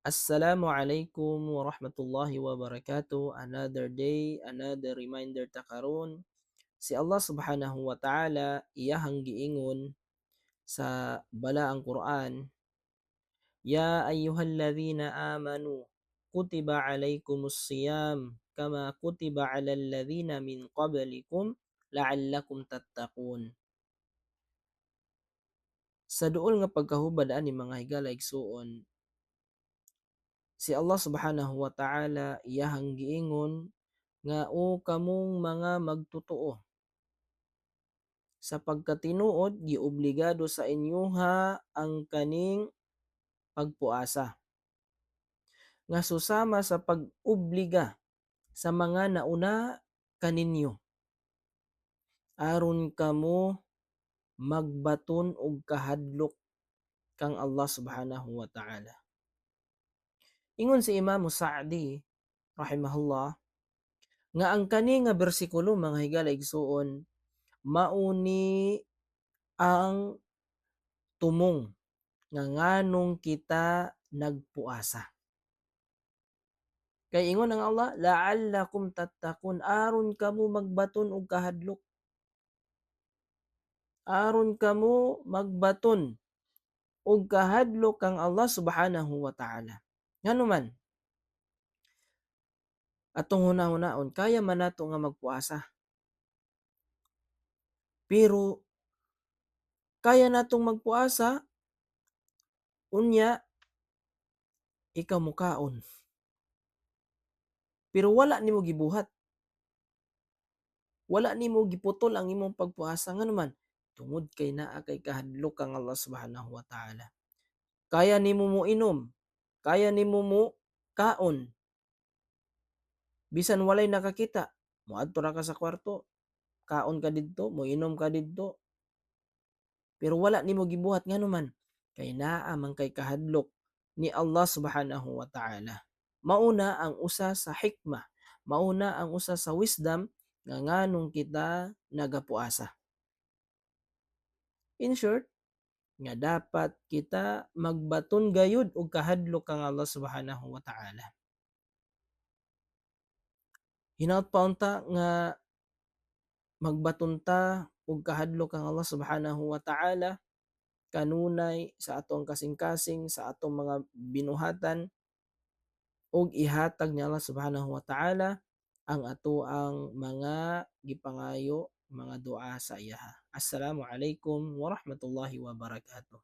Assalamu alaikum warahmatullahi wabarakatuh. Another day, another reminder ta karon. Si Allah subhanahu wa ta'ala iyahang giingon sa balaang Quran, "Ya ayyuhalladhina amanu kutiba alaykumus siyam kama kutiba alal ladhina min qablikum la'allakum tattaqun." Sa duol nga pagkahubad ani, mga higala igsuon, si Allah subhanahu wa ta'ala iyahang giingon nga, "O kamong mga magtotoo, sa pagkatinuod giobligado sa inyoha ang kaning pagpuasa nga susama sa pag-obliga sa mga nauna kaninyo aron kamo magbaton og kahadlok kang Allah subhanahu wa ta'ala." Ingon si Imam Sa'di rahimahullah nga ang kani nga bersikulo, mga higala igsuon, mauni ang tumong nga nganong kita nagpuasa. Kay ingon ang Allah, la'allakum tattaqun, aron kamo magbaton og kahadlok. Aron kamo magbaton og kahadlok kang Allah subhanahu wa ta'ala. Ngano man? Atong hunahunahon, kaya man nato nga magpuasa. Pero kaya natong magpuasa unya ikaw mukaon. Pero wala nimo gibuhat. Wala nimo giputol ang imong pagpuasa, ngano man? Tungod kay naa kay kahadlok kang Allah subhanahu wa ta'ala. Kaya nimo mo inom, kaya nimo mo kaon. Bisan walay nakakita, moadto ra ka sa kwarto, kaon ka didto, moinom ka didto. Pero wala nimo gibuhat, ngano man? Kay naa man kay kahadlok ni Allah subhanahu wa ta'ala. Mauna ang usa sa hikmah, mauna ang usa sa wisdom nga nganong kita nagapuasa. In short, nga dapat kita magbaton gayud og kahadlok kang Allah subhanahu wa ta'ala. Hinaot pa unta nga magbaton ta og kahadlok kang Allah subhanahu wa ta'ala kanunay sa atong kasing-kasing, sa atong mga binuhatan, ug ihatag ni Allah subhanahu wa ta'ala ang atoang mga gipangayo, mga dua sa iyaha. Assalamu alaikum warahmatullahi wabarakatuh.